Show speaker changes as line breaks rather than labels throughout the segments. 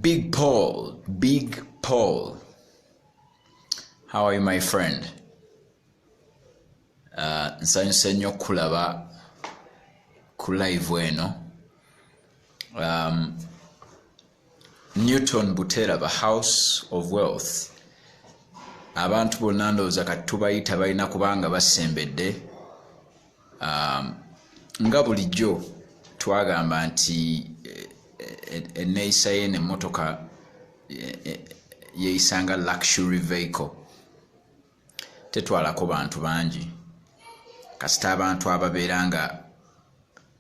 Big Paul, Big Paul, how are you, my friend? Nsanyuse nnyo okulaba ku live eno. Newton Butera, the House of Wealth. Abantu bonna ndowooza kati tubayita, balina kubanga basembedde. Nga bulijjo twagamba nti enneeyisa y'eno emmotoka yeeyisanga luxury vehicle, tetwalako bantu bangi, kasita abantu ababeera nga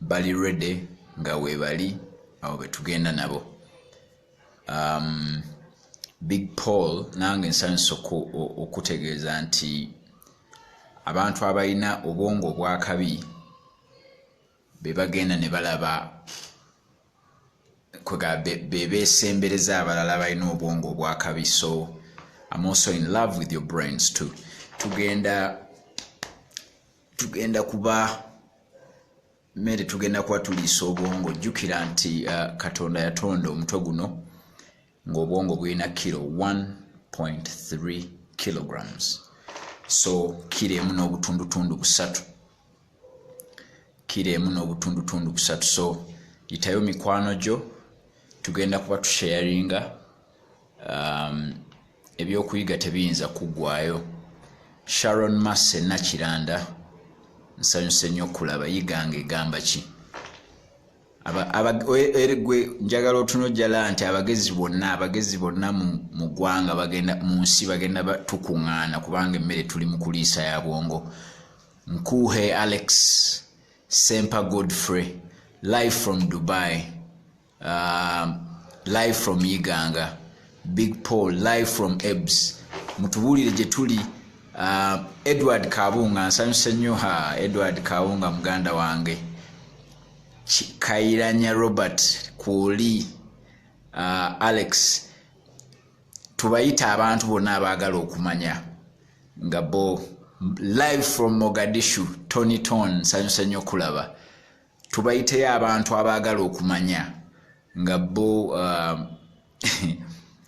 bali ready nga weebali abo betugenda nabo. Big Paul, nange nsanyusa okutegeeza nti abantu abalina obwongo obwakabi be bagenda ne balaba kwega be beesembereza abalala balina obwongo obwakabi. So I'm also in love with your brains too. Tugenda kuba mmere, tugenda kuba tuliisa obwongo. Jjukira nti Katonda yatonda omutwe guno ng'obwongo bulina kilo 1.3 kilograms, so kilo emu n'obutundutundu busatu, kilo emu n'obutundutundu busatu. So yitayo mikwano gyo, tugenda kuba tusharinga. Ebyokuyiga tebiyinza kuggwayo. Sharon Masse Nakiranda, nsanyuse nnyo okulaba. Yiganga egamba ki? Gwe njagala otunojjala nti abagezi bonna mu ggwanga bagenda mu nsi, bagenda tukuŋŋaana kubanga emmere tuli mu kuliisa ya bwongo. Nkuhe Alex Sempa Godfrey, live from Dubai, live from Iganga. Big Paul, live from Ebs, mutubuulire gye tuli. Edward Kabunga, nsanyuse nnyo. Ha, Edward Kabunga muganda wange. Kairanya Robert kwoli. Alex, tubayita abantu bonna abaagala okumanya nga bo. Live from Mogadishu, Tony Ton, nsanyuse nnyo okulaba. Tubayiteyo abantu abaagala okumanya nga bo.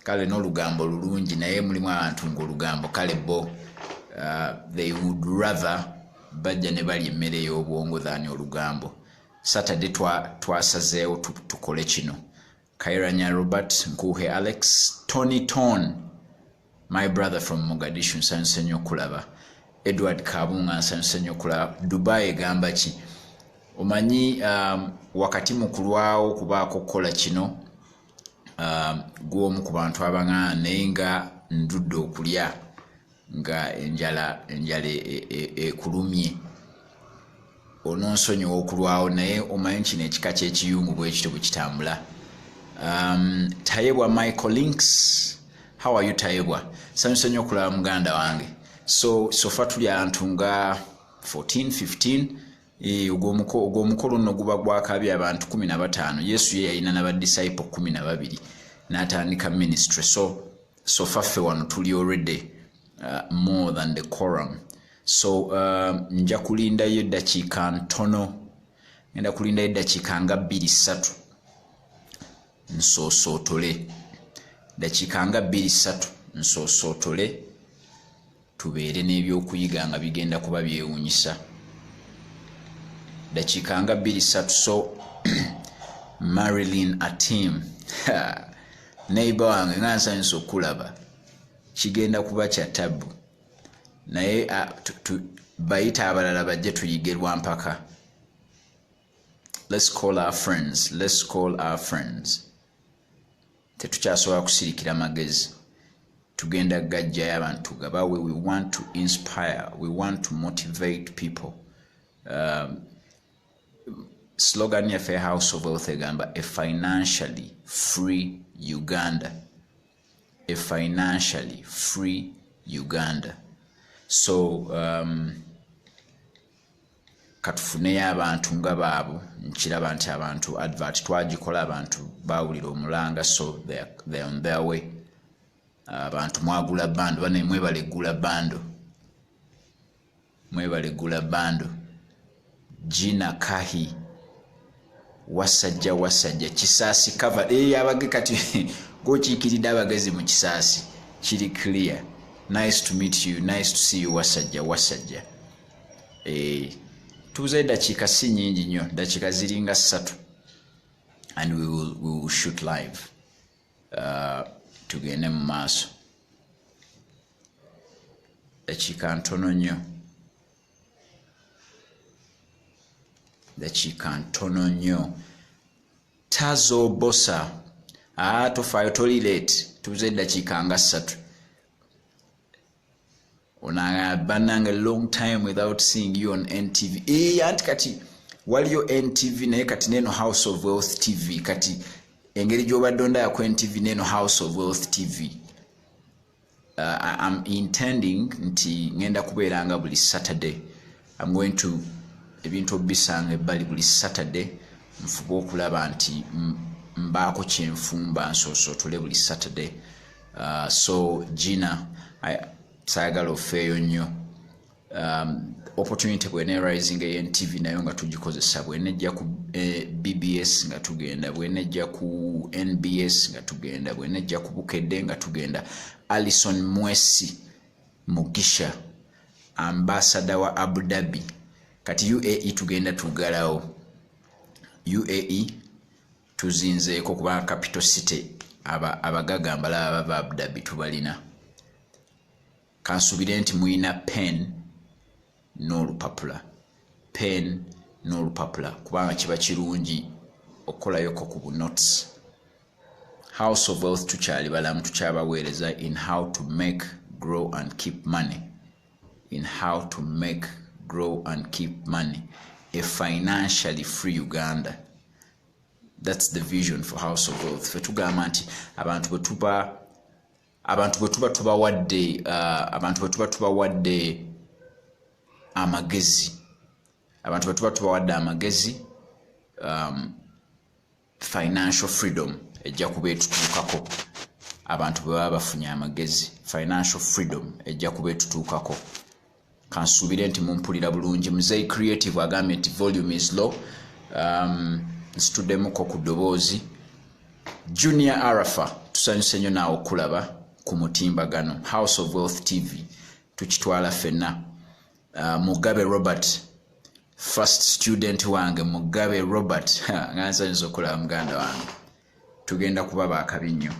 Kale n'olugambo lulungi, naye mulimu abantu ngaolugambo kale bo they would rather bajja ne balya emmere ey'obwongo than olugambo. Saturday twasazeewo tukole kino. Kairanya Robert, Nkuhe Alex, Tony Ton, my brother from Mogadishu, nsanyuse nnyo okulaba. Edward Kabunga, nsanyuse nnyo okulaba. Dubai egamba ki? Omanyi wakati mu kulwawo okubaako okukola kino, gw'omu ku bantu abaŋŋaana, naye nga ndudde okulya nga enjala ekulumye, onoonsonyiwa okulwawo, naye omanyi kino ekika ky'ekiyungu bwe kityo bwe kitambula. Tayebwa Michael Links, how are you, Tayebwa? Sanyuse nnyo okulaba muganda wange. So far tuli abantu nga 14 15. Ogwo omukolo nno guba gwakabi, abantu 15. Yesu ye yalina n'abadisciple 12 n'atandika ministry. So far ffe wano tuli already more than the quorum. So nja kulindayo eddakiika ntono, ngenda kulindayo eddakiika nga bbiri ssatu nsoosootole, dakiika nga bbiri ssatu nsoosootole, tubeere n'ebyokuyiga nga bigenda kuba byewuunyisa. Dakiika nga bbiri ssatu. So Marilyn Atim, neighbor wange, nga nsanyusa okulaba. Kigenda kuba kya tabu, naye bayita abalala bajje tuyige lwampaka. Let's call our friends, let's call our friends. Tetukyasobola kusirikira magezi, tugenda gajjayo, abantu gabawe. We want to inspire, we want to motivate people. Slogan yaffe House of Wealth egamba, "A financially free Uganda," a financially free Uganda. So katufuneyo abantu nga baabo. Nkiraba nti abantu, advert twagikola, abantu bawulira omulanga, so they are on their way. Abantu mwagula bundle, bane mwebale gula bundle, mwebale gula bundle. Gina Kahi, wasajja wasajja kisaasi cover. Abage kati Gwokiikiridde abagezi mu Kisaasi, kiri clear. Nice to meet you, nice to see you. Wasajja, wasajja. Tubuzayo eddakiika si nyingi nnyo, ddakiika ziringa 3 and we will shoot live. Tugende mu maaso, dakiika ntono nnyo, dakiika ntono nnyo. Tazobosa, aa, tofaayo, toli late, tubuze eddakiika nga 3. Onanga bannange, long time without seeing you on NTV. E, anti kati waliyo NTV, naye kati neno House of Wealth TV. Kati engeri gy'obadde ondaba ku NTV, neno House of Wealth TV. I'm intending nti ngenda kubeeranga buli Saturday. I'm going to ebintu obisanga ebbali buli Saturday, nfube okulaba nti mbaako kyenfumba nsoosotole buli Saturday. So Gina, saagala ofeeyo nnyo. Opportunity bwene rising eye NTV nayo nga tugikozesa, bwenejja ku BBS nga tugenda, bwenejja ku NBS nga tugenda, bwenejja ku Bukedde nga tugenda. Alison Mwesi Mugisha, ambassador wa Abu Dhabi. Kati UAE tugenda tugalawo, UAE tuzinzeeko kubanga capital city. Abagaga mbalaba bava Abu Dhabi tubalina. Kansubire nti muyina pen n'olupapula, pen n'olupapula, kubanga kiba kirungi okukolayoko ku bunotes. House of Wealth tukyali balamu, tukyabaweereza in how to make, grow and keep money, in how to make, grow and keep money, a financially free Uganda. That's the vision for House of Wealth. Fe tugamba nti abantu bwe tuba tubawadde amagezi, abantu bwe tuba tubawadde amagezi, financial freedom ejja kuba etutuukako. Abantu bwe baba bafunye amagezi, financial freedom ejja kuba etutuukako. Kansuubire nti mumpulira bulungi. Muzei Creative agambye nti volume is low. Nsituddemuko ku ddoboozi. Junior Arafa, tusanyuse nnyo naawe okulaba ku mutimbagano House of Wealth TV, tukitwala ffenna. Mugabe Robert, first student wange, Mugabe Robert, nga nsanyusa okulaba muganda wange. Tugenda kuba bakabi nnyo,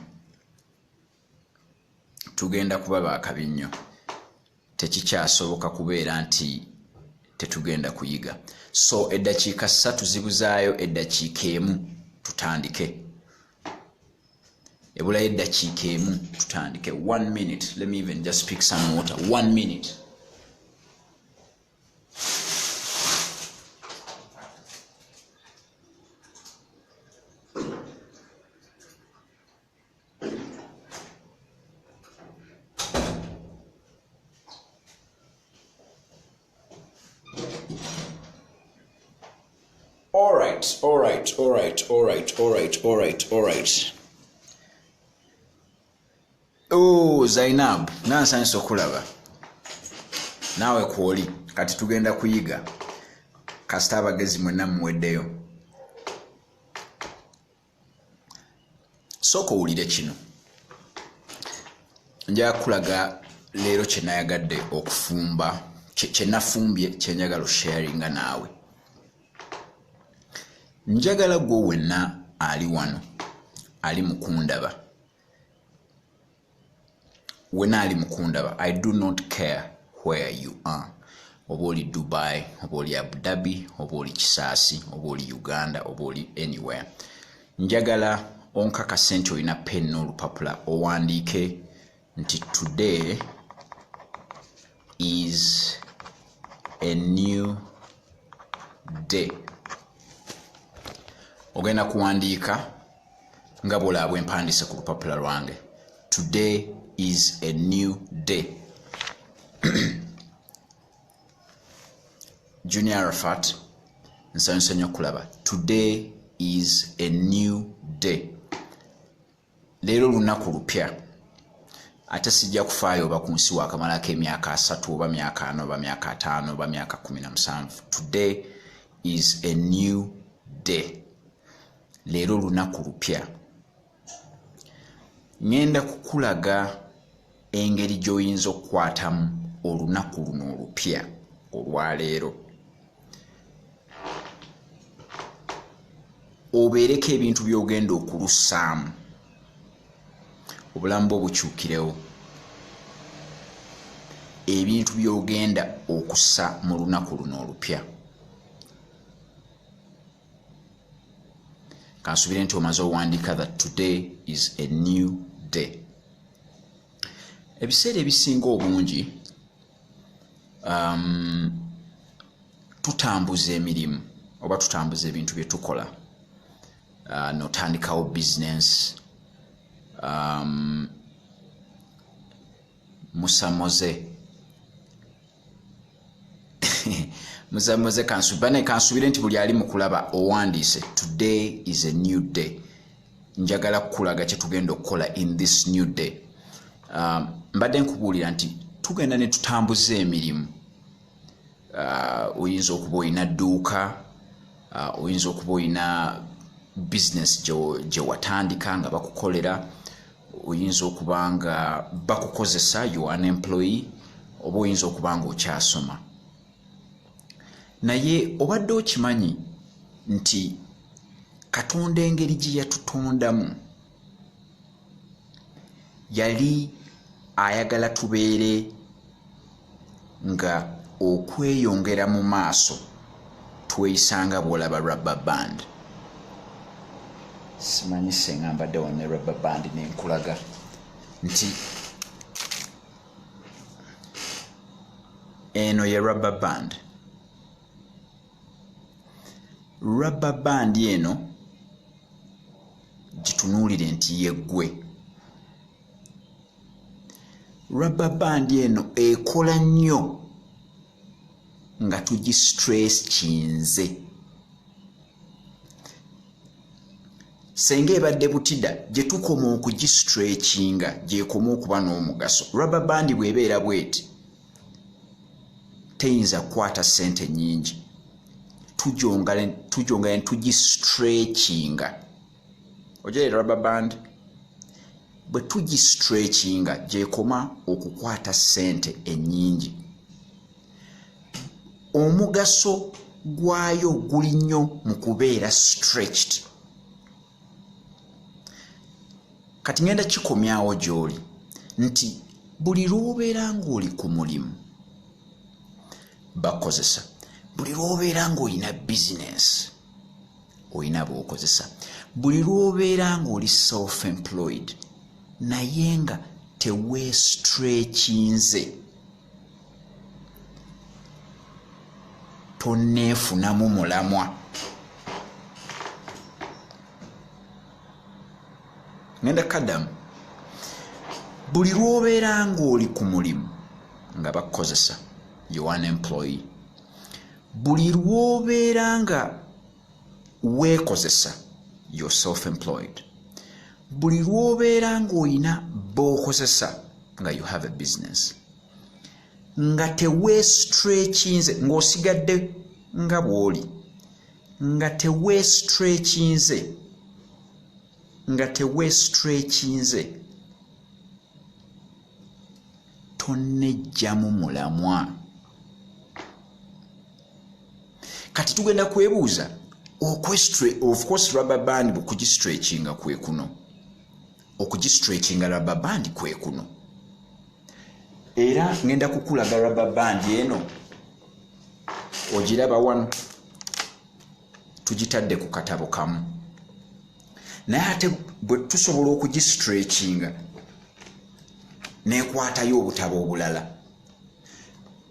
tugenda kuba bakabi nnyo. Tekikyasoboka kubeera nti tetugenda kuyiga. So eddakiika 3 zibuzaayo, eddakiika 1 tutandike. Ebulayo eddakiika 1 tutandike. One minute. Let me even just pick some water. One minute. Alright, alright, alright, alright, alright, alright, alright. Oh, Zainab, nansanyusa okulaba naawe kwoli. Kati tugenda kuyiga, kasita abagezi mwenna muweddeyo. Sooka owulire kino. Njaga kulaga leero kye nayagadde okufumba, kye nafumbye, kyenjagala osharinga naawe. Njagala gwe wenna ali wano ali mukundaba, wenna ali mukundaba, I do not care where you are, oba oli Dubai, oba oli Abu Dhabi, oba oli Kisaasi, oba oli Uganda, oba oli anywhere, njagala onkakase nti olina pen n'olupapula, owandiike nti today is a new day. Ogenda kuwandiika nga bwolaba bwe mpandiise ku lupapula lwange. Today is a new day. Junior Arafat, nsanyusa nnyo okulaba. Today is a new day. Leero lunaku lupya. Ate sijja kufaayo oba ku nsi wakamalako emyaka 30 oba myaka 40 oba myaka 50 oba myaka 17. Today is a new day. Leero lunaku lupya. Ŋŋenda kukulaga engeri gy'oyinza okukwatamu olunaku luno olupya olwaleero, obeereko ebintu by'ogenda okulussaamu, obulamu bwo bukyukirewo, ebintu by'ogenda okussa mu lunaku luno olupya. Kansubire nti omaze owandiika that today is a new day. Ebiseera ebisinga obungi tutambuza emirimu oba tutambuza ebintu bye tukola, notandikawo business, musamoze musamoze kansubane kansubire nti buli ali mu kulaba owandiise today is a new day. Njagala kukulaga kye tugenda okukola in this new day. Mbadde nkubuulira nti tugenda ne tutambuza emirimu. Oyinza okuba olina dduuka, oyinza okuba olina business gye watandika nga bakukolera, oyinza okuba nga bakukozesa, you are an employee, oba oyinza okuba nga okyasoma. Naye obadde okimanyi nti Katonda engeri gye yatutondamu yali ayagala tubeere nga okweyongera mu maaso tweyisanga bw'olaba rubber band. Simanyi senga mbadde wano ne rubber band nenkulaga nti eno ye rubber band. Rubber band eno gitunuulire nti yeggwe. Rubber band eno ekola nnyo nga tugistretchinze. Senga ebadde butida gye tukoma okugistretchinga gyekoma okuba n'omugaso. Rubber band bw'ebeera bweti teyinza kukwata ssente nnyingi, tugyongera ne tugistretchinga. Ogyere rubber band bwe tugistretchinga gyekoma okukwata ssente ennyingi. Omugaso gwayo guli nnyo mu kubeera stretched. Kati ngenda kikomyawo gy'oli nti buli lw'obeera ng'oli ku mulimu bakozesa, buli lw'obeera ng'olina bizinensi olina b'okozesa, buli lw'obeera ng'oli self-employed naye nga teweestretchinze, tonneefunamu mulamwa. Ngenda kaddamu. Buli lw'obeera ng'oli ku mulimu nga bakukozesa, you are an employee. Buli lw'obeera nga weekozesa, you're self-employed. Buli lw'obeera ng'olina b'okozesa nga you have a business, nga teweestretchinze, ng'osigadde nga bw'oli, nga teweestretchinze, nga teweestretchinze, tonnejjamu mulamwa. Kati tugenda kwebuuza, of course rubber band bwekugistretchinga kwe kuno, okugistretchinga rubber band kwe kuno. Era ngenda kukulaga rubber band eno ogiraba wano, tugitadde ku katabo kamu, naye ate bwe tusobola okugistretchinga nekwatayo obutabo obulala.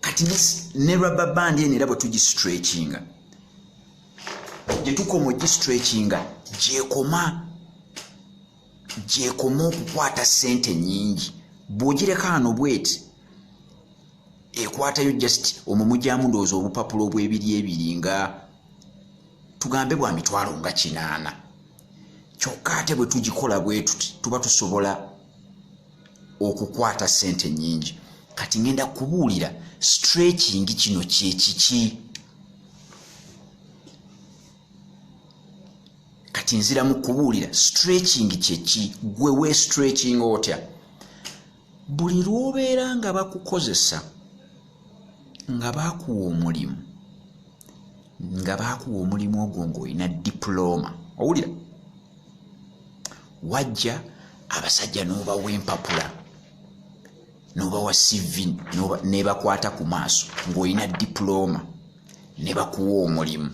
Kati ne rubber band eno era bwe tugistretchinga, gye tukoma ogistretchinga gyekoma okukwata ssente nnyingi. Bw'ogireka wano bweti ekwatayo just omwo mugyamu ndowooza obupapula obw'ebiri ebiri nga tugambe bwa mitwalo nga 800. Kyokka ate bwe tugikola bwe tuti tuba tusobola okukwata ssente nnyingi. Kati ngenda kubuulira stretching kino kye kiki. Kati Kati nzira mu kubuulira stretching kyeki, gwe we stretching otya? Buli lw'obeera nga bakukozesa, nga bakuwa omulimu, nga bakuwa omulimu ogwo ng'olina dipulooma, owulira, wajja abasajja n'obawa empapula, n'obawa CV, nebakwata ku maaso ng'olina dipulooma, ne bakuwa omulimu.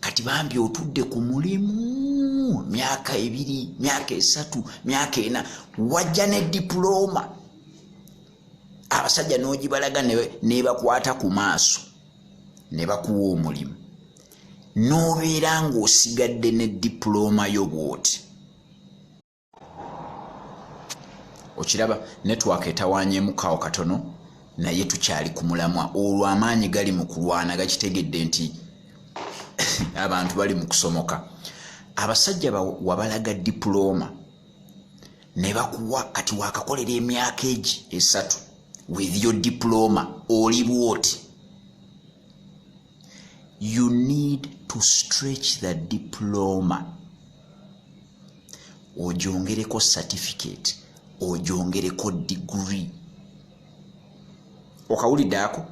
Kati bambi otudde ku mulimu myaka 2, myaka 3, myaka 4, wajja ne dipulooma, abasajja n'ogibalaga, nebakwata ku maaso, ne bakuwa omulimu, n'obeera ng'osigadde ne dipulooma yo bw'oti. Okiraba, network etawanyemukawo katono, naye tukyali ku mulamwa. Olwo amaanyi gali mu kulwana, gakitegedde nti abantu bali mu kusomoka. Abasajja wabalaga dipulooma ne bakuwa, kati wakakolera emyaka egi 3 with your diploma, oli bwoti. You need to stretch the diploma, ogyongereko certificate, ogyongereko degree. Okawulidde ako?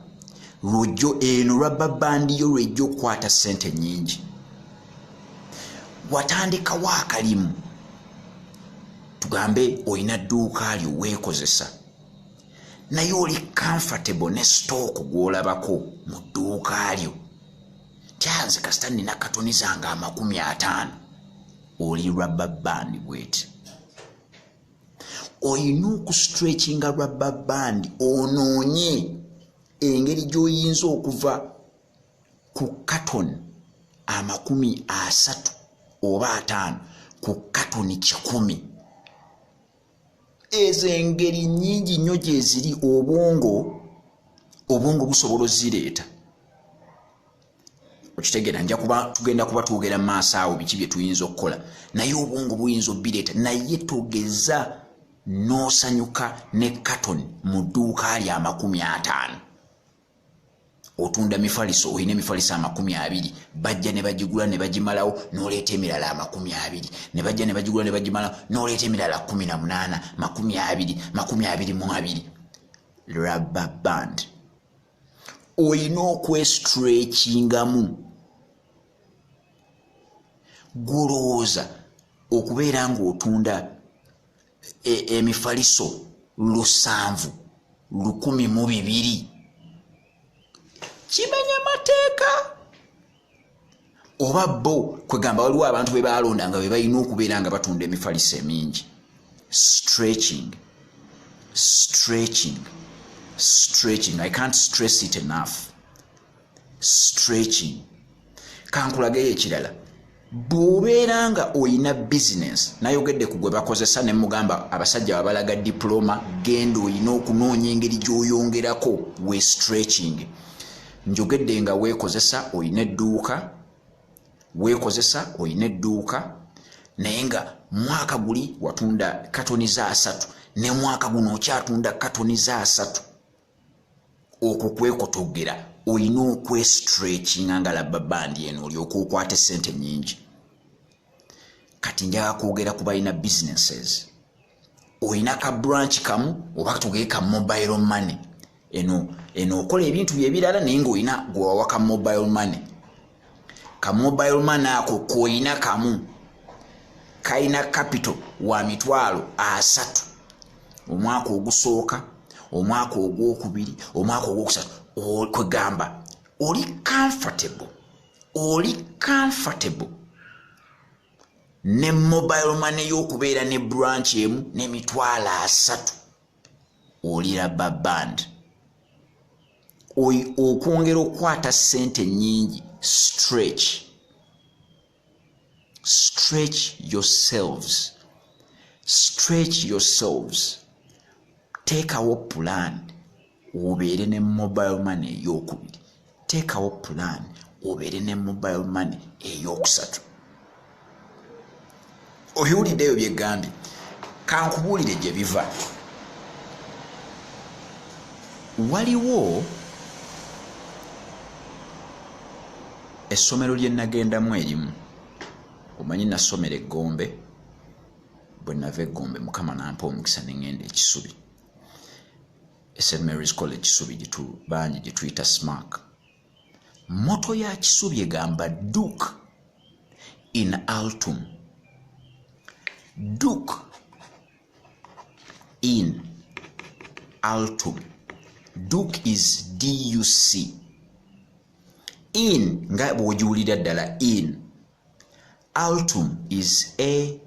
Lwojjo eno rubber band yo lwejja okukwata sente nyingi. Watandikawo akalimu, tugambe olina dduuka lyo weekozesa, naye oli comfortable ne stock gw'olabako mu dduuka lyo, kyanze kasita nina katoni zange 50, oli rubber band bweti. Oyina okustretchinga rubber band, onoonye engeri gy'oyinza okuva ku katoni 30 oba 50 ku katoni 100. Ezo engeri nnyingi nnyo gyeziri, obwongo busobola ozireeta. Okitegeera? Nja kuba tugenda kuba twogera mu maaso awo biki bye tuyinza okukola, naye obwongo buyinza obbireeta. Naye togeza n'osanyuka ne katoni mu dduuka lya 50, otunda mifaliso, olina emifaliso 20, bajja ne bagigula ne bagimalawo, n'oleeta emirala 20, ne bajja ne bagigula ne bagimalawo, n'oleeta emirala 18, 20, 22. Rubber band oyina okwestretchingamu. Gwolowooza okubeera ng'otunda emifaliso 700, 1200, kimenya mateeka oba bo kwegamba waliwo abantu be balonda nga be balina okubeera nga batunda emifaliso emingi? Stretching, stretching, stretching. I can't stress it enough. Stretching. Kankulageyo ekirala. Bw'obeera nga oyina bizinesi, nayogedde ku gwe bakozesa ne mugamba abasajja babalaga diploma, genda oyina okunoonya engeri gy'oyongerako, we stretching. Njogedde nga weekozesa, oyina edduuka, weekozesa, oyina edduuka, naye nga mwaka guli watunda katoni za 30, ne mwaka guno okyatunda katoni za 30. Okwo kwekotogera. Oyina okwestretchinga nga rubber band eno, olyoka okwata esente nyingi. Kati njagala kwogera ku balina businesses. Oyina ka branch kamu, oba tugeye ka mobile money, eno eno okola ebintu byebirala, naye ngaolina gwewawa ka mobile money. Ka mobile money ako koyina kamu kalina capital wa 300,000 omwaka ogusooka, omwaka ogwokubiri, omwaka ogwokusatu. Kwegamba oli comfortable, oli comfortable ne mobile money y'okubeera ne branch emu n'300,000, oli rubber band. Okwongera okukwata ssente nnyingi, stretch, stretch yourselves, stretch yourselves. Teekawo plan obeere ne mobile money eyokubiri, teekawo plan obeere ne mobile money eyokusatu. Obiwuliddeyo byegambye? Kankubuulire gye biva. Waliwo essomero lye nagendamu erimu. Omanyi nasomera eggombe, bwe nava eggombe Mukama nampa omukisa neŋŋenda Ekisubi, St Mary's College Kisubi, bangi gye tuyita SMACK. Motto ya Kisubi egamba "Duc in altum", "Duc in altum". Duc is DUC, in nga bw'ogiwulira ddala in, altum is A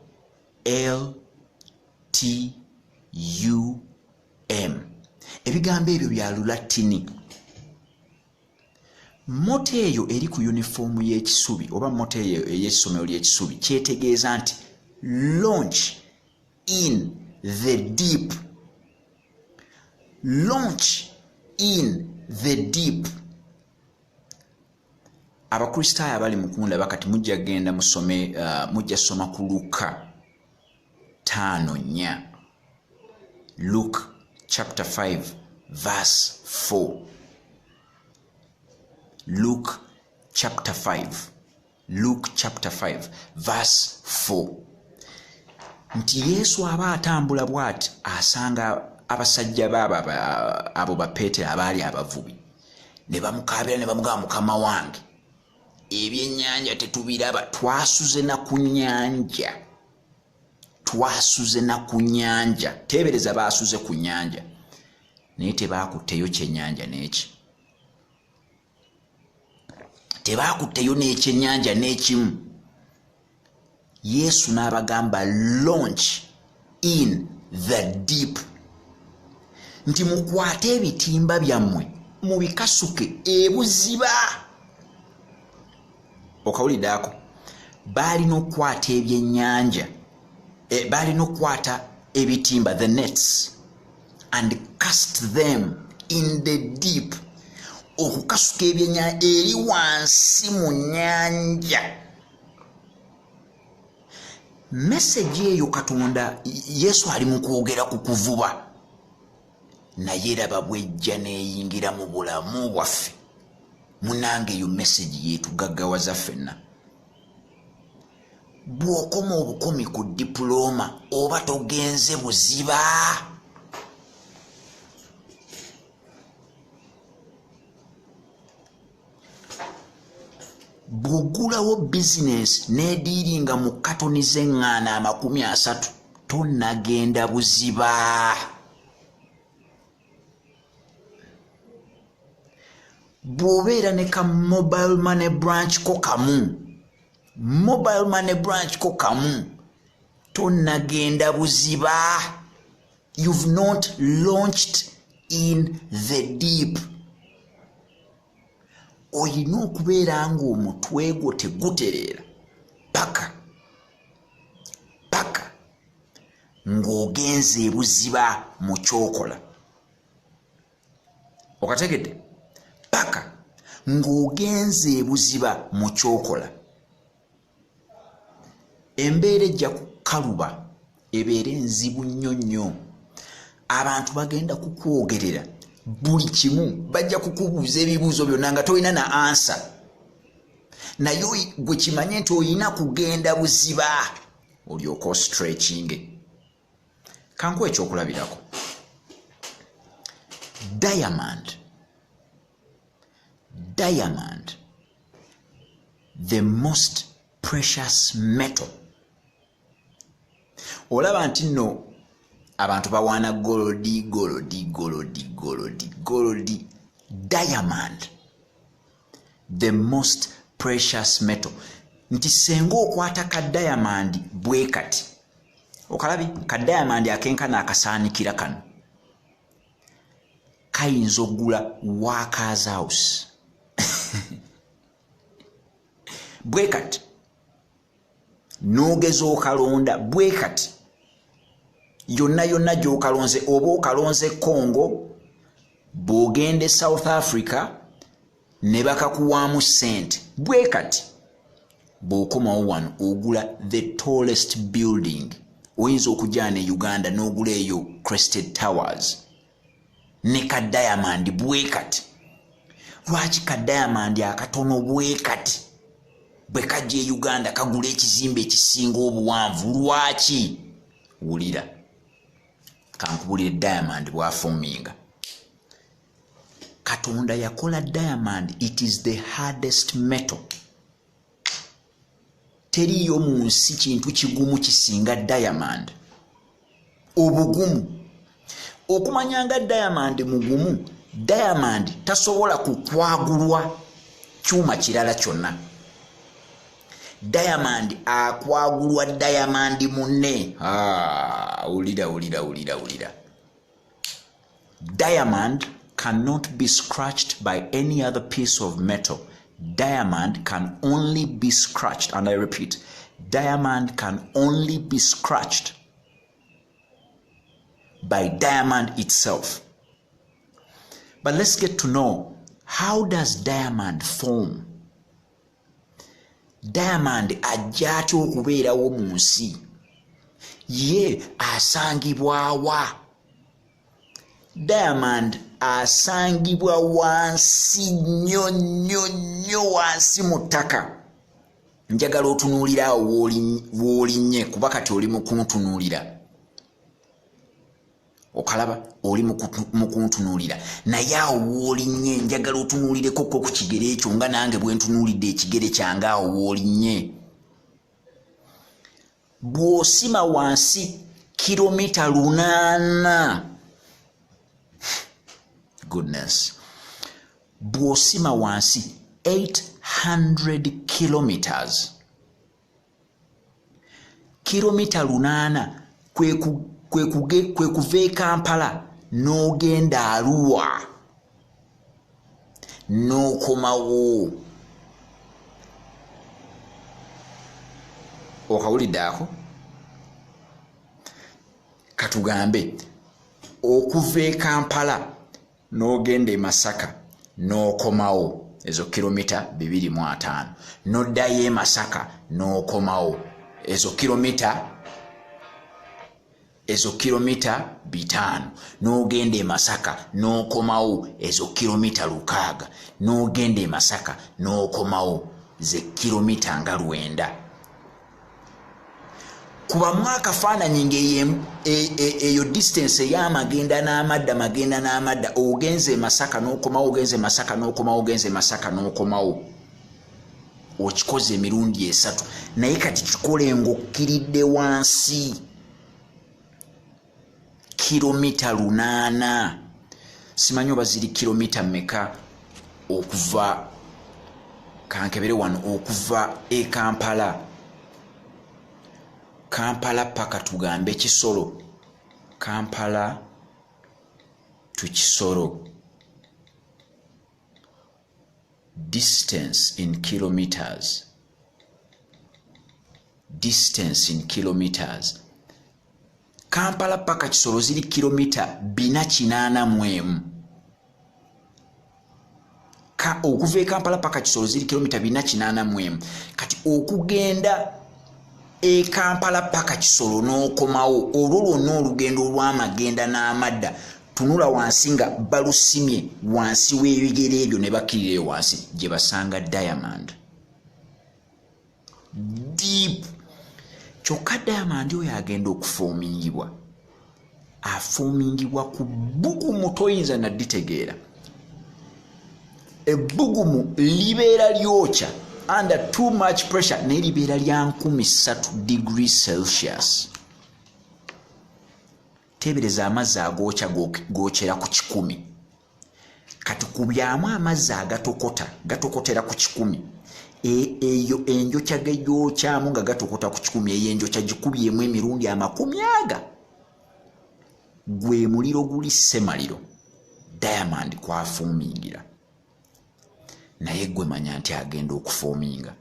L T U M. Ebigambo ebyo bya Lulatini. Motto eyo eri ku yunifoomu y'Ekisubi oba motto eyo ey'essomero ly'Ekisubi kyetegeeza nti launch in the deep, launch in the deep. Abakristaayo abali mukundaba kati mujja kugenda musome, mujja soma ku Luka 5:4, Luke chapter 5 verse 4, Luke chapter 5, Luke chapter 5 verse 4, nti Yesu aba atambula bw'ati asanga abasajja baabo abo Bapeetero abaali abavubi, ne bamukaabira ne bamugamba, "Mukama wange, ebyennyanja tetubiraba, twasuze na ku nnyanja, twasuze na ku nnyanja." Teebereza, baasuze ku nnyanja naye tebaakutteyo kyennyanja n'eki, tebaakutteyo n'ekyennyanja n'ekimu. Yesu n'abagamba, "Launch in the deep," nti mukwate ebitimba byammwe mubikasuke ebuziba. Okawuliddeako? Baalina okukwata ebyennyanja, baalina okukwata ebitimba, the nets, and cast them in the deep, okukasuka ebyennyanja eri wansi mu nnyanja. Message eyo Katonda, Yesu ali mu kwogera ku kuvuba, naye raba bwejja neeyingira mu bulamu bwaffe. Munange, eyo message yeetugaggawaza ffenna. Bw'okoma obukomi ku dipulooma oba togenze buziba. Bw'oggulawo bizinesi n'ediiringa mu katoni z'eŋŋaano 30, tonnagenda buziba. Bw'obeera ne ka mobile money branch ko kamu, mobile money branch ko kamu, tonnagenda buziba. You've not launched in the deep. Olina okubeera ng'omutwe gwo tegutereera paka paka ng'ogenze ebuziba mu kyokola. Okategedde? Paka ng'ogenze ebuziba mu kyokola. Embeera ejja kukaluba, ebeera enzibu nnyo nnyo. Abantu bagenda kukwogerera buli kimu, bajja kukubuuza ebibuuzo byonna nga tolina na answer, naye gwe kimanye nti olina kugenda buziba olyoka ostretchinge. Kankuwa ekyokulabirako: diamond. Diamond, the most precious metal. Olaba nti nno abantu bawaana gold, gold, gold, gold, gold. Diamond, the most precious metal, nti senga okwata ka diamond bwe kati, okalabi ka diamond akenkana akasaanikira kano, kayinza okugula workers house bwe kati. N'ogeza okalonda bwe kati, yonna yonna gy'okalonze, oba okalonze Congo, bw'ogenda e South Africa ne bakakuwaamu ssente bwe kati, bw'okomawo wano ogula the tallest building. Oyinza okujja ne Uganda n'ogula eyo Crested Towers ne ka diamond bwe kati. Lwaki ka diamond akatono bwe kati? Bwe kajja e Uganda kagula ekizimbe ekisinga obuwanvu. Lwaki? Wulira, kankubulire diamond bwaforminga. Katonda yakola diamond, it is the hardest metal. Teriiyo mu nsi kintu kigumu kisinga diamond obugumu. Okumanya nga diamond mugumu, diamond tasobola kukwagulwa kyuma kirala kyonna. Diamond akwagulwa diamond munne. Wulira, wulira, wulira, wulira. Diamond cannot be scratched by any other piece of metal. Diamond can only be scratched, and I repeat, diamond can only be scratched by diamond itself. But let's get to know, how does diamond form? Diamond ajja atya okubeerawo mu nsi? Ye asangibwawa? Diamond asangibwa wansi nnyo nnyo nnyo, wansi mu ttaka. Njagala otunuulira awo w'olinnye, kuba kati oli mu kuntunuulira. Okalaba, oli mu kuntunuulira, naye awo w'olinnye njagala otunuulireko ku kigere ekyo, nga nange bwe ntunuulidde ekigere kyange. Awo w'olinnye, bw'osima wansi kilomita 800, goodness, bw'osima wansi 800 kilometers, kilomita 800 kwe kuva e Kampala n'ogenda Arua n'okomawo. Okawulidde ako? Katugambe okuva e Kampala n'ogenda e Masaka n'okomawo, ezo kilomita 250. N'oddayo e Masaka n'okomawo, ezo kilomita 500. N'ogenda e Masaka n'okomawo, ezo kilomita 600. N'ogenda e Masaka n'okomawo, ze kilomita nga 900. Kubamu akafaananyi ngaeyo e, distance ey'amagenda n'amadda, magenda n'amadda. Ogenze e Masaka n'okomawo, ogenze e Masaka n'okomawo, ogenze e Masaka n'okomawo, okikoze emirundi 3. Naye kati kikole ng'okkiridde wansi kilomita 800. Simanyi oba ziri kilomita meka okuva, kankebere wano, okuva e Kampala, Kampala paka tugambe Kisoro. Kampala to Kisoro distance in kilometers, distance in kilometers, Kampala paka Kisoro ziri kilomita 481. Okuva e Kampala paka Kisoro ziri kilomita 481. Kati okugenda e Kampala paka Kisoro n'okomawo, olwo lwonna olugendo olw'amagenda n'amadda, tunula wansi nga balusimye wansi w'ebigere ebyo ne bakkirira wansi gye basanga diamond deep. Kyokka diamond oyo agenda okuformingibwa, aformingibwa ku bbugumu toyinza nadditegeera. Ebbugumu libeera lyokya under too much pressure, naye libeera lya 3000 degree Celsius. Teebereza amazzi agookya gookyera ku 100. Kati kubyamu amazzi agatokota gatokotera ku 100. Eyo enjokya gegyokyamu nga gatokota ku 100, eyo enjokya gikubyemu emirundi amakumi aga. Gwe muliro guli semaliro diamond kwaformingira. Naye gwe manya nti agenda okuforminga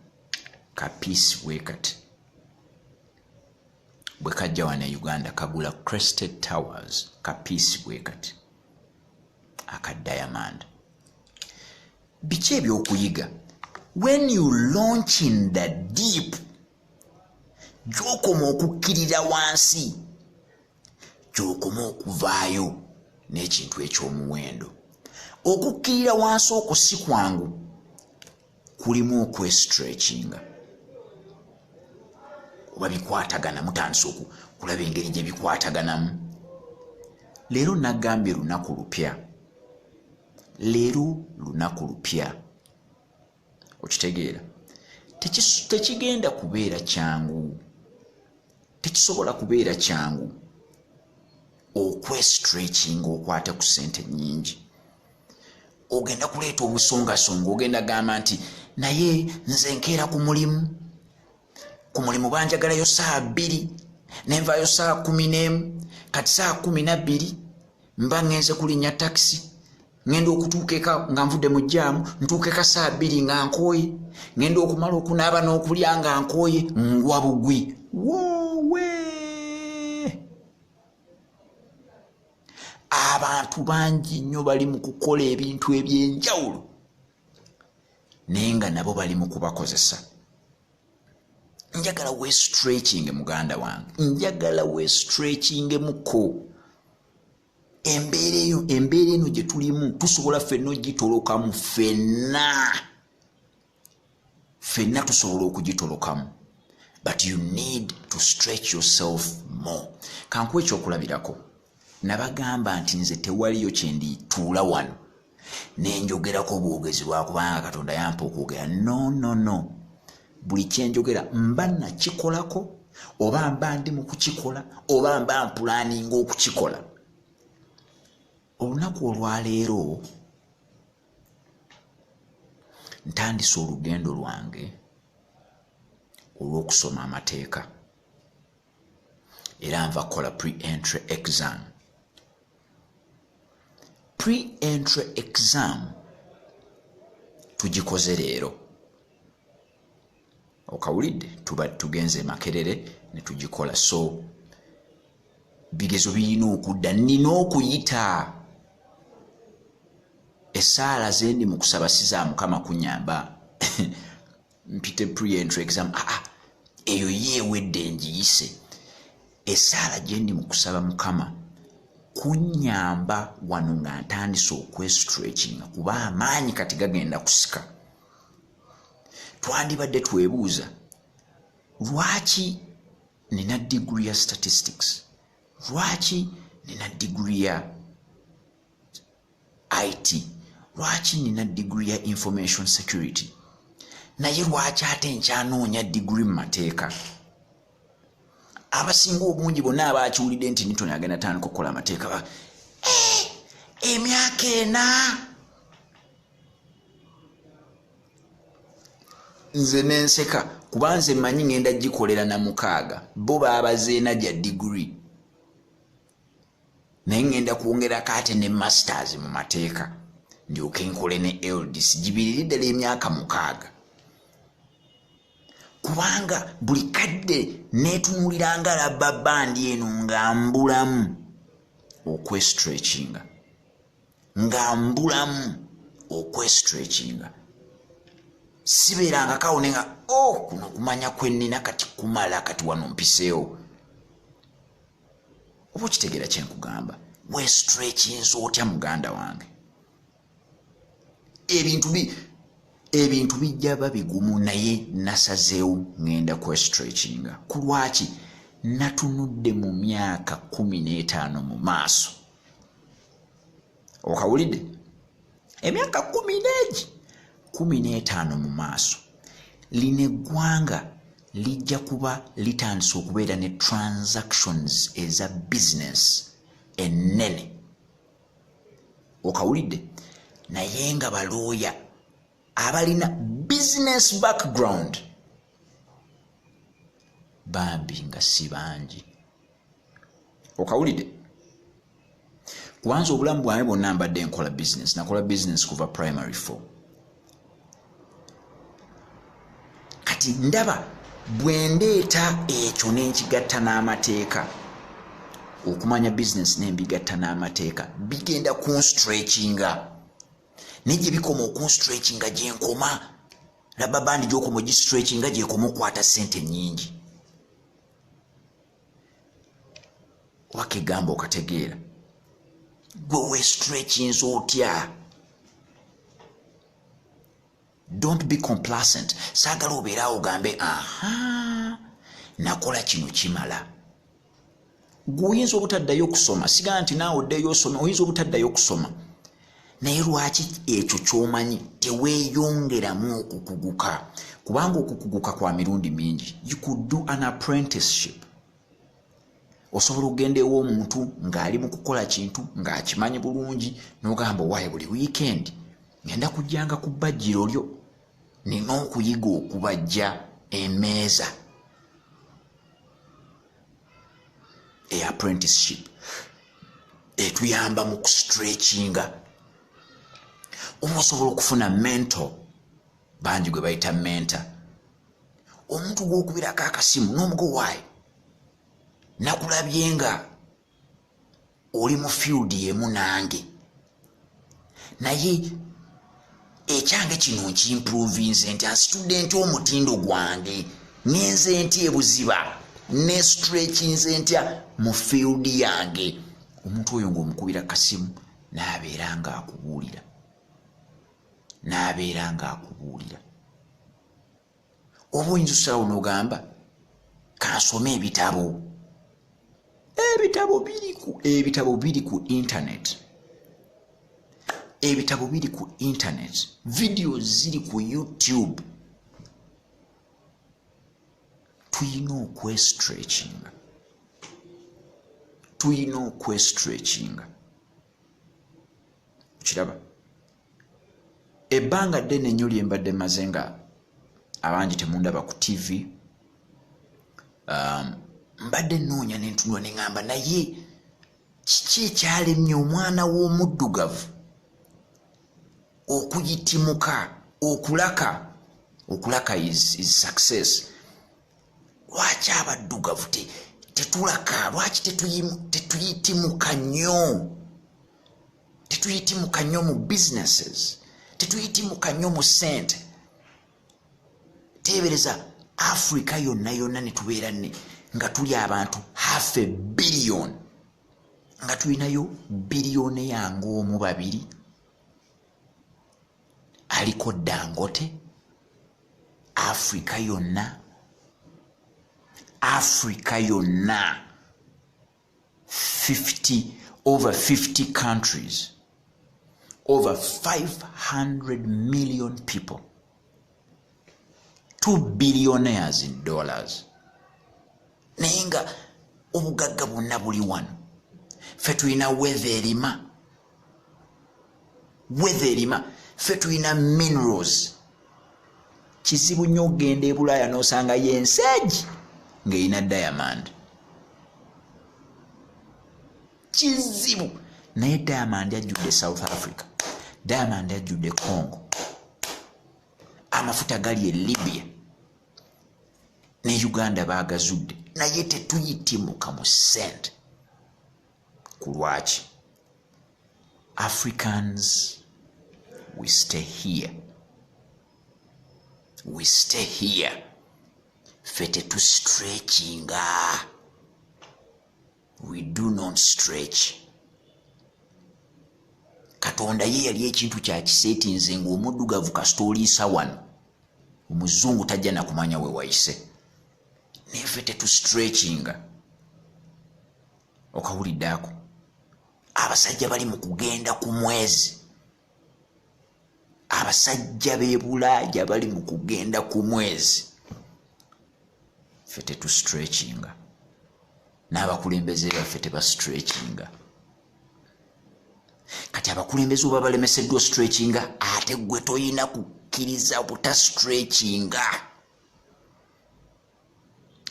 ka piece bwe kati, bwe kajja wano e Uganda kagula Crested Towers. Ka piece bwe kati aka diamond. Biki ebyokuyiga? When you launch in the deep, gyokoma okukkirira wansi, gyokoma okuvaayo n'ekintu eky'omuwendo. Okukkirira wansi okwo si kwangu, kulimu okwestretchinga. Oba bikwatagana? Mutandise okulaba engeri gye bikwataganamu. Leero nagambye lunaku lupya, leero lunaku lupya. Okitegeera? Tekigenda kubeera kyangu, tekisobola kubeera kyangu okwestretchinga okwate ku sente nyingi. Ogenda kuleeta obusongasonga, ogenda gamba nti naye nze nkeera ku mulimu, ku mulimu banjagalayo saa 2, nenvaayo saa 11, kati saa 12 mba ngenze kulinnya takisi, ngenda okutuuka eka nga nvudde mu jaamu, ntuuka eka saa 2 nga nkooye, ngenda okumala okunaaba n'okulya nga nkooye, ngwa bugwi. Woowe, abantu bangi nnyo bali mu kukola ebintu ebyenjawulo, naye nga nabo bali mu kubakozesa. Njagala westretching, muganda wange, njagala westretchingemuko. Embeera eyo, embeera eno gye tulimu, tusobola ffenna ogitolokamu, ffenna ffenna tusobola okugitolokamu, but you need to stretch yourself more. Kankuwa ekyokulabirako. Nabagamba nti nze tewaliyo kyendituula wano nenjogerako bwogezi lwakubanga Katonda yampa okwogera. No, no, no, buli kyenjogera mba nakikolako, oba mba ndi mu kukikola, oba mba mplanninga okukikola. Olunaku olwaleero ntandise olugendo lwange olw'okusoma amateeka, era nva kukola pre-entry exam. Pre-entry exam tugikoze leero, okawulidde? Tuba tugenze Makerere ne tugikola. So bigezo birina okudda, nina okuyita. Essaala zendi mu kusaba si za Mukama kunyamba mpite pre-entry exam, aa ah, eyo yeewedde, ngiyise. Essaala gyendi mu kusaba, Mukama kunyamba wano nga ntandise okwestretchinga, kuba amaanyi kati gagenda kusika. Twandibadde twebuuza, lwaki nina degree ya statistics? Lwaki nina degree ya IT? Lwaki nina degree ya information security? Naye lwaki ate nkyanoonya degree mu mateeka? Abasinga obungi bonna abakiwulidde nti Newton agenda tandika okukola amateeka, eh, emyaka 4, nze nenseka, kuba nze mmanyi ngenda gikolera na 6. Bo baabazeena gya degree, naye ngenda kwongerako ate ne masters mu mateeka, ndyoke nkole ne LDC, gibiriri ddala emyaka 6, kubanga buli kadde neetunuuliranga rubber band eno nga mbulamu okwestretchinga, nga mbulamu okwestretchinga. Sibeerangakawo ne nga o oh, kuno okumanya kwenina kati kumala, kati wano mpiseewo. Oba okitegeera kyenkugamba? Westretchinza otya, muganda wange? Ebintu bijja ba bigumu, naye nasazeewo ŋŋenda kwestretchinga. Ku lwaki? Natunudde mu myaka 15 mu maaso, okawulidde? Emyaka kumi n'egi 15 mu maaso, lino eggwanga lijja kuba litandise okubeera ne transactions eza business ennene, okawulidde? Naye nga balooya abalina business background bambi nga si bangi, okawulidde? Kubanza obulamu bwange bwonna mbadde nkola business. Nakola business kuva primary four. Kati ndaba bwe ndeeta ekyo nenkigatta n'amateeka, okumanya business nembigatta n'amateeka, bigenda kunstretchinga. Naye gye bikoma okunstretchinga, gyenkoma rubber band, gyokoma ogistretchinga, gyekoma okwata sente nyingi. Oba kegamba okategeera? Gwe westretchinza otya? Don't be complacent. Saagala obeeraawo ogambe, aha, Nakola kino kimala. Gwe oyinza obutaddayo okusoma, sigaa nti naawe oddeyo osome, oyinza obutaddayo okusoma, naye lwaki ekyo kyomanyi teweeyongeramu okukuguka? Kubanga okukuguka kwa mirundi mingi. You could do an apprenticeship. Osobola okugenda ew'omuntu ng'ali mu kukola kintu ng'akimanyi bulungi, n'ogamba, owaaye, buli weekend ngenda kujjanga ku bbajjiro lyo, nina okuyiga okubajja emmeeza. E apprenticeship etuyamba mu kustretchinga. Oba osobola okufuna mentor, bangi gwe bayita mentor, omuntu gwokubirako akasimu n'omugo, waayi, nakulabye nga oli mu field emu nange, naye ekyange kino nkimprovinze nti ansitudde nti omutindo gwange, ngenze nti ebuziba ne stretchinze ntya mu field yange? Omuntu oyo ng'omukubira kasimu, n'abeera nga akubuulira, n'abeera nga akubuulira. Oba oyinza osalawo n'ogamba, kansome ebitabo. Ebitabo biri ku internet, ebitabo biri ku internet, videos ziri ku YouTube. Tuyina okwestretchinga, tuyina okwestretchinga. Kiraba ebbanga ddene nnyo lye mbadde maze nga abangi temundaba ku TV. Mbadde nnoonya nentunula neŋŋamba, naye kiki ekyalemye omwana w'omuddugavu okuyitimuka, okulaka? Okulaka is success. Lwaki abaddugavu tetulaka? Lwaki tetuyitimuka nnyo? Tetuyitimuka nnyo mu businesses, tetuyitimuka nnyo mu ssente. Teebereza Africa yonna yonna ne tubeera ne nga tuli abantu half a billion, nga tulinayo biliyoni yange omu babiri aliko Dangote. Africa yonna, Africa yonna, 50, over 50 countries, over 500 million people, 2 billionaires in dollars, naye nga obugagga bwonna buli wano. Ffe tulina weather erima, weather erima, ffe tulina minerals. Kizibu nnyo okugenda e Bulaaya n'osangayo ensi egi ng'erina diamond, kizibu. Naye diamond ajjudde South Africa, diamond ajjudde Congo, amafuta gali e Libya ne Uganda bagazudde, naye tetuyitimuka mu sente. Ku lwaki? Africans, we stay here, we stay here. Ffe tetustretchinga, we do not stretch. Katonda ye yali ekintu kyakiseetinze ng'omuddugavu kasita oliisa wano, omuzungu tajja nakumanya we wayise. Naye ffe tetustretchinga. Okawulidde ako? Abasajja bali mu kugenda ku mwezi, abasajja b'e Bulaaya bali mu kugenda ku mwezi, ffe tetustretchinga, n'abakulembeze baffe tebastretchinga. Kati abakulembeze oba balemeseddwa stretchinga, ate gwe toyina kukkiriza butastretchinga.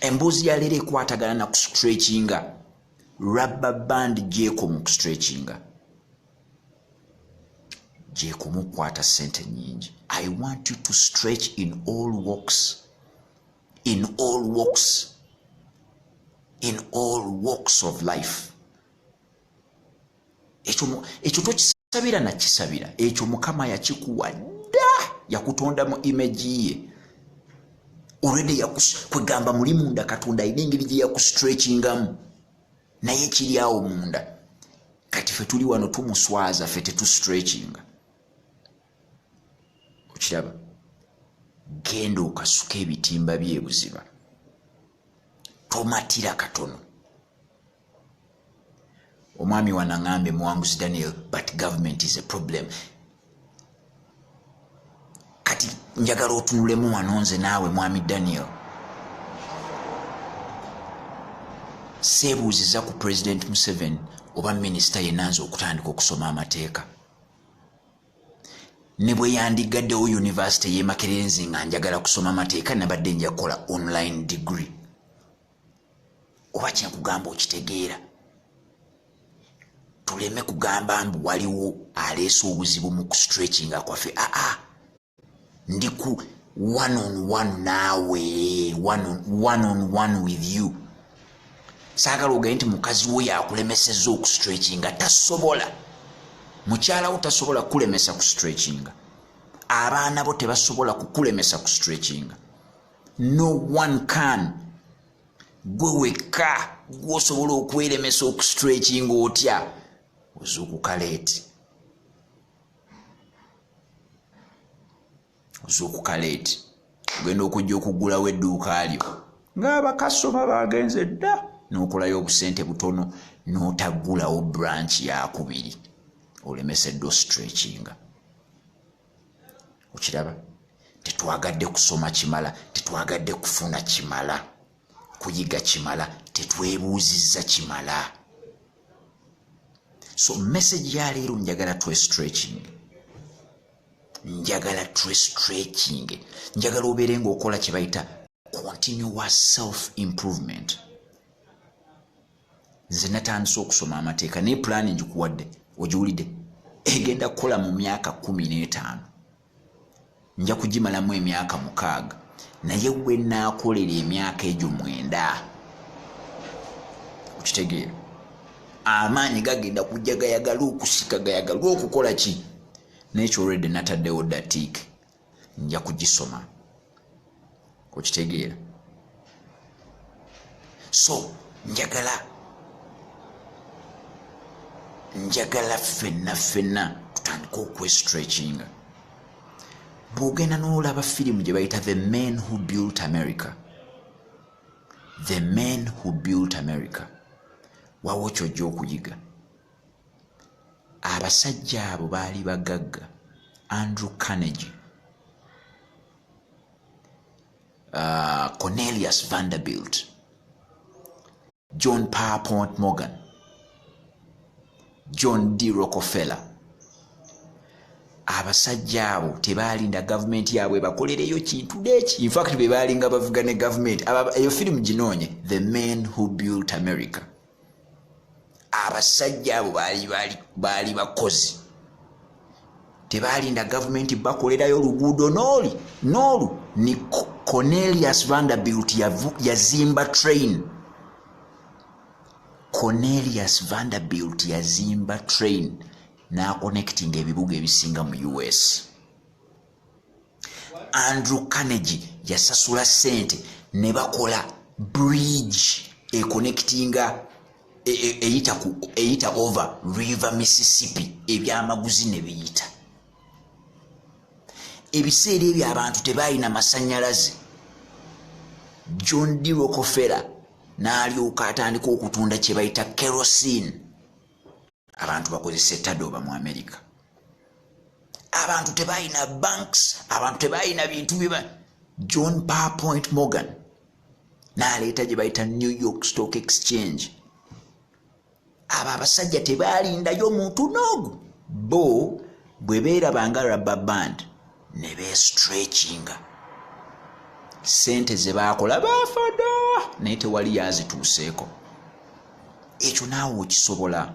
Emboozi ya leero ekwatagana na kustretchinga. Rubber band gyekoma okustretchinga, gyekoma okukwata sente nyingi. I want you to stretch in all walks, in all walks, in all walks of life. Ekyo tokisabira nakisabira, ekyo Mukama yakikuwa dda. Yakutonda mu image ye already, kwegamba muli munda Katonda alina engeri gye yakustretchingamu, naye kiri awo munda. Kati fe tuli wano tumuswaza, fe tetustretchinga. Okiraba? Genda okasuka ebitimba byebuziba. Tomatira katono. Omwami wano aŋambye, Muwanguzi Daniel, but government is a problem. Kati njagala otunulemu wano nze naawe, mwami Daniel. Seebuuziza ku President Museveni oba minisita yenna nze okutandika okusoma amateeka. Ne bwe yandigaddewo yunivasite y'e Makerere, nze nga njagala kusoma amateeka, nabadde nja kukola online degree. Oba kyenkugamba okitegeera? Tuleme kugamba mbu waliwo aleese obuzibu mu kustretchinga kwaffe. Aa, ndi ku one on one naawe, one on one with you. Saagala ogaye nti mukazi wo yakulemesezza okustretchinga. Tasobola. Mukyala wo tasobola kukulemesa kustretchinga. Abaana bo tebasobola kukulemesa kustretchinga. No one can. Gwe wekka gwosobola okweremesa okustretchinga. Otya? Ozuukuka late, ozuukuka late, ogenda okujja okuggulawo edduuka lyo ng'abakasoma bagenze dda, n'okolayo obusente butono, n'otaggulawo branch yakubiri, olemeseddwa stretchinga. Okiraba? Tetwagadde kusoma kimala, tetwagadde kufuna kimala, kuyiga kimala, tetwebuuzizza kimala. So message ya leero, njagala twestretching, njagala twestretching, njagala obeere ngaokola kye bayita continuous self improvement. Nze natandise okusoma amateeka, naye pulaani ngikuwadde, ogiwulidde, egenda kukola mu myaka 15. Nja kugimalamu emyaka 6, naye we naakolera emyaka egyo 9, okitegeera, amaanyi gagenda kujja gayagala okusika, gayagala okukola ki. Nekyo already nataddewo datiik, nja kugisoma. Okitegeera? So njagala ffenna ffenna tutandike okwestretchinga. Bw'ogenda n'olaba firimu gye bayita The Men Who Built America, The Men Who Built America, wawo kyojja okuyiga. Abasajja abo baali bagagga: Andrew Carnegie, Cornelius Vanderbilt, John Pierpont Morgan, John D. Rockefeller. Abasajja abo tebalinda gavumenti yaabwe bakolereyo kintu neki. Infact, be baalinga bavuga ne gavumenti. Eyo firimu ginoonye, The Men Who Built America. Abasajja abo baali bakozi, tebalinda gavumenti bakolerayo oluguudo nooli noolu. Ni Cornelius Vanderbilt yazimba train. Cornelius Vanderbilt yazimba train n'aconnectinga ebibuga ebisinga mu US. Andrew Carnegie yasasula sente ne bakola bridge econnectinga eyita over River Mississippi, ebyamaguzi ne biyita. Ebiseera ebyo abantu tebalina masanyalaze. John D. Rockefeller n'alyoka atandika okutunda kye bayita kerosene, abantu bakozesa etadooba mu America. Abantu tebalina banks, abantu tebalina bintu biba. John Pierpont Morgan n'aleeta gye bayita New York Stock Exchange. Abo abasajja tebalindayo muntu n'ogu. Bo bwe beerabanga rubber band ne beestretchinga. Sente ze baakola baafada, naye tewali yazituuseeko. Ekyo naawe okisobola.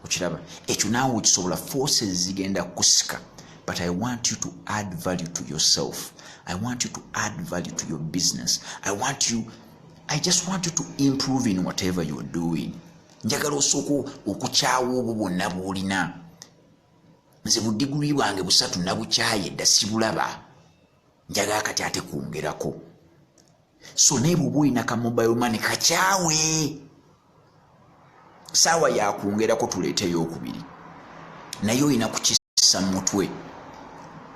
Okiraba? Ekyo naawe okisobola. Forces zigenda kusika, but I want you to add value to yourself. I want you to add value to your business. I just want you to improve in whatever you're doing. Njagala osooka okukyawa obwo bwonna bw'olina. Nze budiguli bwange busatu nabukyaye dda, sibulaba. Njagala kati ate kwongerako. So naye bwoba olina ka mobile money, kakyawe, saawa yakwongerako, tuleeteyo okubiri. Naye olina kukissa mu mutwe.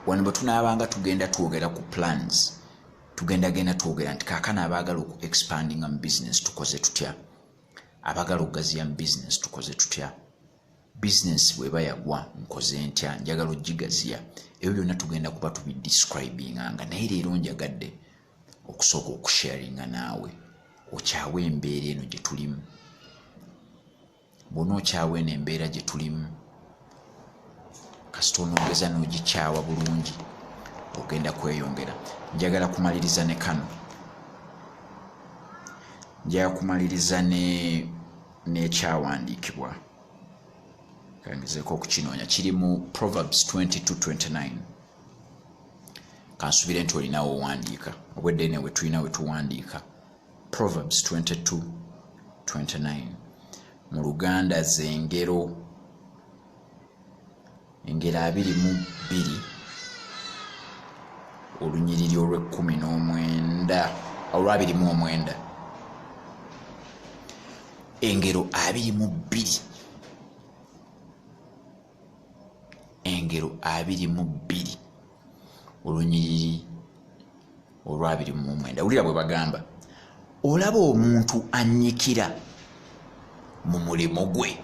Wano bwe tunaabanga tugenda twogera ku plans, Tugenda genda twogera nti kaakano abaagala oku expandinga mu business tukoze tutya, abaagala okugaziya mu business tukoze tutya, bizinesi bweba yagwa nkoze ntya, njagala ogigaziya. Ebyo byonna tugenda kuba tubidescribinganga, naye leero njagadde okusooka okusharinga naawe okyawe embeera eno gye tulimu. Bwona okyawa eno embeera gye tulimu, kasita onoogeza n'ogikyawa bulungi, ogenda kweyongera. Njagala kumaliriza ne kano, njagala kumaliriza n'ekyawandiikibwa kangezeeko okukinoonya. Kiri mu Proverbs 22:29. Kansubire nti olinawo owandiika, obwedde ene we tulina we tuwandiika. Proverbs 22:29 mu Luganda zengero, engero 22, olunyiriri olw'e-19, olw'29. Engero 22, engero 22, olunyiriri olw'29. Wulira bwe bagamba: olaba omuntu annyikira mu mulimu gwe,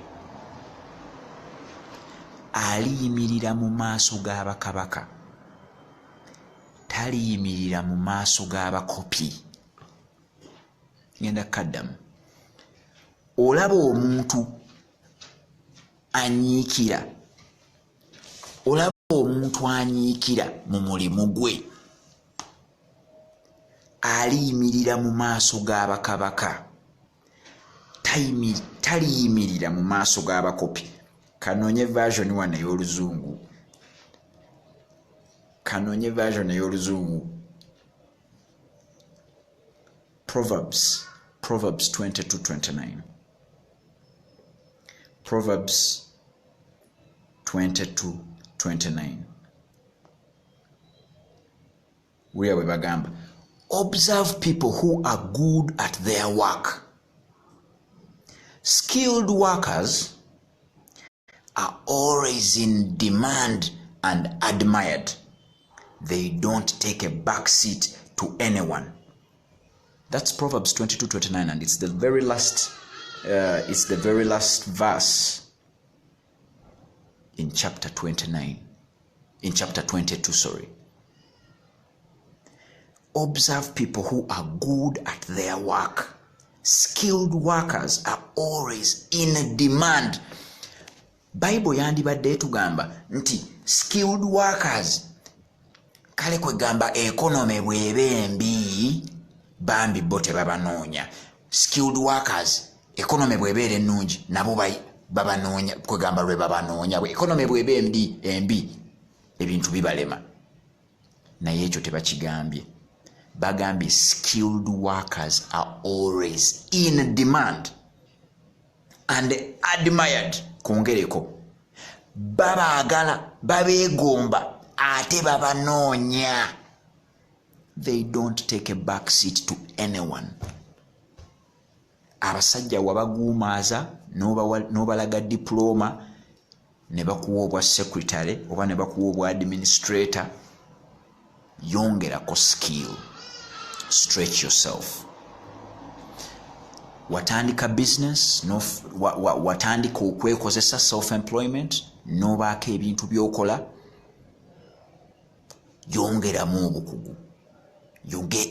aliyimirira mu maaso g'abakabaka, taliyimirira mu maaso g'abakopi. Ngenda kaddamu. Olaba omuntu anyiikira, olaba omuntu anyiikira mu mulimu gwe, aliyimirira mu maaso g'abakabaka, taliyimirira mu maaso g'abakopi. Kanoonye version wano ey'Oluzungu, kanoonye version ey'Oluzungu. Proverbs 22:29, Proverbs 22:29. Wulira bwe bagamba: observe people who are good at their work. Skilled workers are always in demand and admired. They don't take a back seat to anyone. That's Proverbs 22:29, and it's the very last verse in chapter 29, in chapter 22, sorry. Observe people who are good at their work. Skilled workers are always in demand. Bible yandibadde etugamba nti skilled workers, kale kwegamba economy bw'eba embi, bambi bo tebabanoonya. Skilled workers, economy bw'ebeera ennungi, nabo babanoonya, kwegamba lwe babanoonya. Economy bw'eba embi, ebintu bibalema. Naye ekyo tebakigambye. Bagambye skilled workers are always in demand and admired. Kwongereko, babaagala, babeegomba, ate babanoonya. They don't take a back seat to anyone. Abasajja wabaguumaaza n'obalaga diploma, ne bakuwa obwa secretary oba ne bakuwa obwa administrator. Yongerako skill, stretch yourself. Watandika business no, watandika okwekozesa, self employment, n'obaako ebintu by'okola, yongeramu obukugu,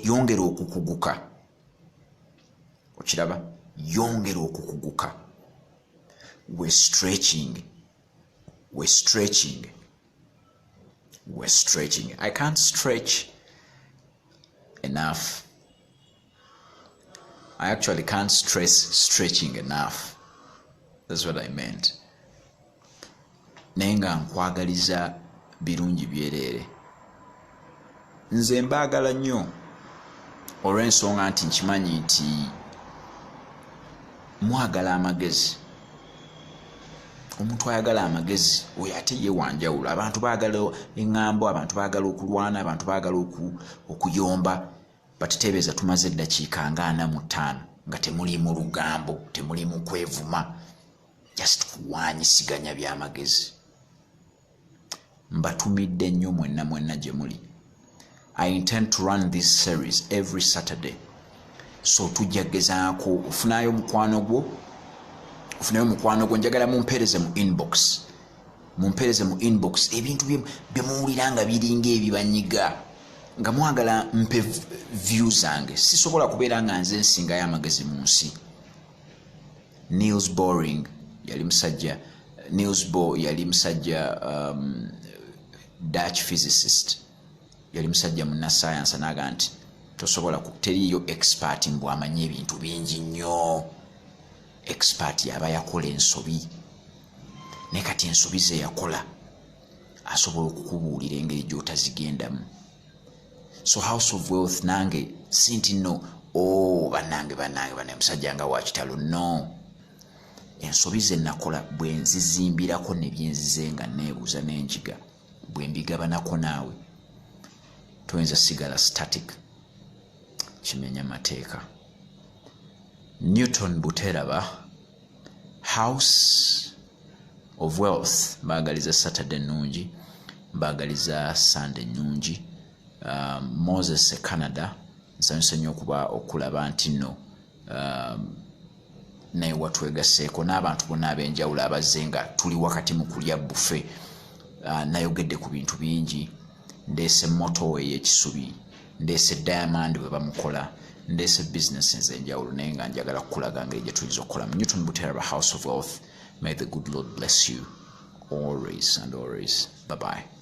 yongera okukuguka. Okiraba? Yongera okukuguka. We stretching, we stretching, we stretching. I can't stretch enough. I actually can't stress stretching enough. That's what I meant. Naye nga nkwagaliza birungi byereere. Nze mbaagala nnyo olw'ensonga nti nkimanyi nti mwagala amagezi. Omuntu ayagala amagezi oyo ate ye wanjawulo. Abantu baagala eŋŋambo, abantu baagala okulwana, abantu baagala okuyomba. Bateteebeeza tumaze eddakiika nga 45 nga temulimu lugambo, temulimu kwevuma, just kuwanyisiganya byamagezi. Mbatumidde nnyo mwenna mwenna gye muli. I intend to run this series every Saturday, so tujja gezaako ofunayo mukwano gwo, ofunayo mukwano gwo. Njagala mumpeereze mu inbox, mumpeereze mu inbox ebintu byemuwulira nga biringa ebibanyiga, nga mwagala mpe view zange. Sisobola kubeera nga nze nsingayo amagezi mu nsi. Niels Boring yali musajja, Niels Bohr yali musajja Dutch physicist, yali musajja munnasayansi, naga nti tosobola, teriyo expert mbw amanyi ebintu bingi nnyo. Expert yaba yakola ensobi, naye kati ensobi ze yakola asobola okukubuulira engeri gy'otazigendamu. So House of Wealth, nange si nti nno, o oh, bannange, bannange, bannaye, musajja nga wakitalo. No, ensobi ze nakola bwe nzizimbirako ne byenzize nga neebuuza n'enjiga, bwe mbigabanako naawe, toyinza sigala static, kimenya mateeka. Newton Buteraba, House of Wealth, mbaagaliza Saturday ennungi, mbaagaliza Sunday ennungi. Moses e Canada, nsanyuse nnyo okuba okulaba nti nno naye watwegaseeko n'abantu bonna ab'enjawulo abazze nga tuli wakati mu kulya buffet. Nayogedde ku bintu bingi. Ndeese motto ey'ekisubi, ndeese diamond bwe bamukola, ndeese bizinesi ez'enjawulo, naye nga njagala kukulaga ngeri gye tuyinza okukolamu. Newton Buteraba, House of Wealth. May the good Lord bless you always and always. Bye bye.